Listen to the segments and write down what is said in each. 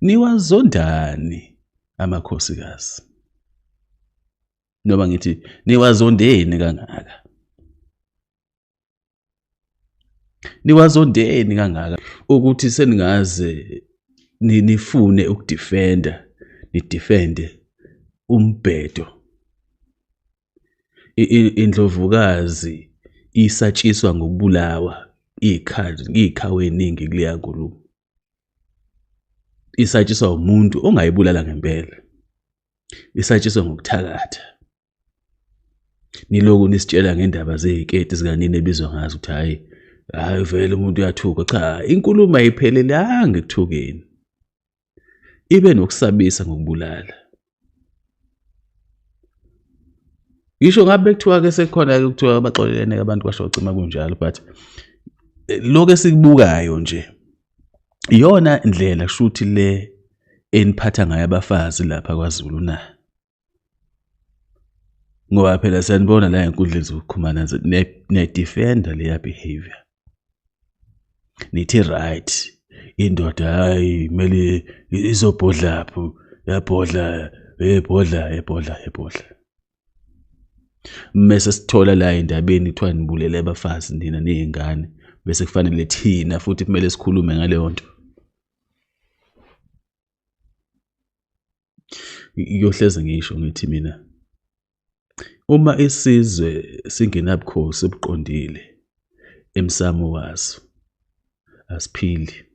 Niwazondani amakhosikazi? Noma ngithi niwazondeni kangaka? Niwazondeni kangaka ukuthi seningaze nifune ukudefenda, nidefende umbhedo. Indlovukazi isatshiswa ngokubulawa ikhawe eningi kuleya nkulumo. Isatshiswa umuntu ongayibulala ngempela. Isatshiswa ngokuthakatha. Niloku nisitshela ngendaba zeziketi zikanini ebizwa ngazo ukuthi hayi hayi vele umuntu uyathuka. Cha, inkulumo ayiphelelanga ekuthukeni. Ibe nokusabisa ngokubulala. Ngisho ngabe kuthiwa ke sekukhona ke kuthiwa baxolelene abantu kwasho cima kunjalo, but lokho esikubukayo nje iyona indlela kushuthi le eniphatha ngayo abafazi lapha kwaZulu na. Ngoba phela siyanibona la enkundleni zokuxhumana niyadefenda leya behavior. Nithi right, indoda hayi kumele izobhodlapho, yabhodla, ebhodla, ebhodla, ebhodla. Mese sithola la endabeni kuthiwa nibulele abafazi nina nezingane, bese kufanele thina futhi kumele sikhulume ngaleyo nto. Ngiyohleze ngisho ngithi mina uma isizwe singenabukhosi obuqondile emsamo waso asiphili,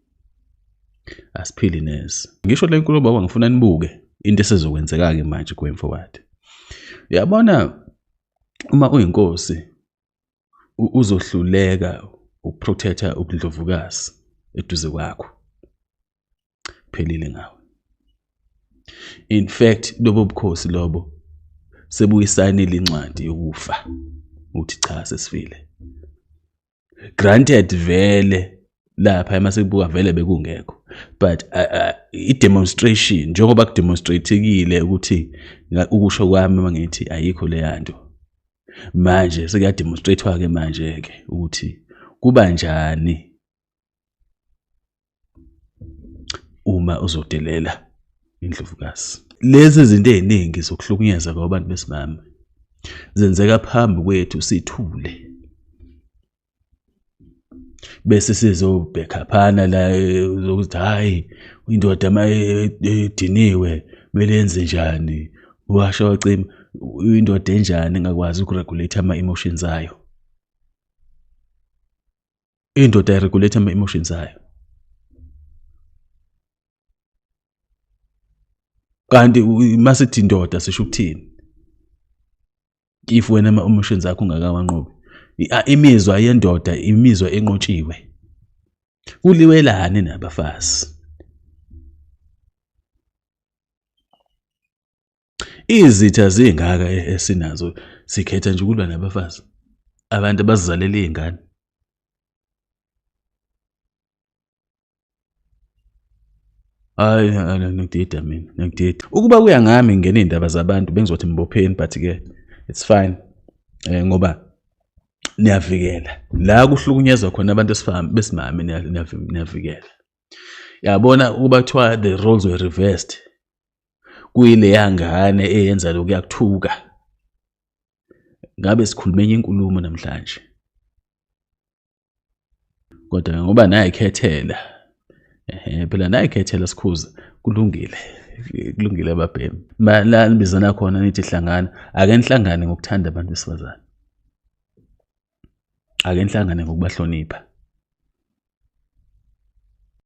asiphili neze. Ngisho le nkulumo ngoba ngifuna nibuke into esezokwenzeka ke manje going forward. Uyabona uma uyinkosi uzohluleka ukuprotecta ubundlovukazi eduze kwakho, phelile ngawe. In fact lobo bukhosi lobo sebuyisayinile incwadi yokufa uthi cha sesifile. Granted vele lapha emasibuka vele bekungekho, but i-demonstration njengoba kudemonstratekile ukuthi ukusho kwami mangithi ayikho le nto, manje sekuyademonstratewa ke manje ke ukuthi kuba njani uma uzodelela indlovukazi. Lezi zinto eziningi zokuhlukunyezwa kwabantu besimame zenzeka phambi kwethu sithule, bese sizobhekhaphana la ukuthi hayi indoda mayediniwe kumele yenze njani, washo wacima indoda enjani engakwazi ukuregulate ama-emotions ayo. Indoda ayiregulate ama-emotions ayo. Kanti masithi indoda sisho ukuthini? If wena ama-emotions akho ungakawanqobi, imizwa yendoda imizwa enqotshiwe. Kuliwelani nabafazi? Izitha zingaka esinazo, sikhetha nje ukulwa nabafazi, abantu abazizalela iy'ngane. Hayi ngiyadida mina, ngiyadida. Ukuba kuya ngami ngingena iy'ndaba zabantu bengizothi mbopheni, but ke it's fine ngoba niyavikela la kuhlukunyezwa khona abantu besimame, niyavikela. Yabona ukuba kuthiwa the roles were reversed, kuyileya ngane eyenza lokhu yakuthuka, ngabe sikhuluma enye inkulumo namhlanje. Kodwa ngoba nayikhethela, phela nayikhethela sikhuza, kulungile, kulungile ababhemi. La nibizana khona nithi hlangana, ake nihlangane ngokuthanda abantu besifazane, ake nihlangane ngokubahlonipha.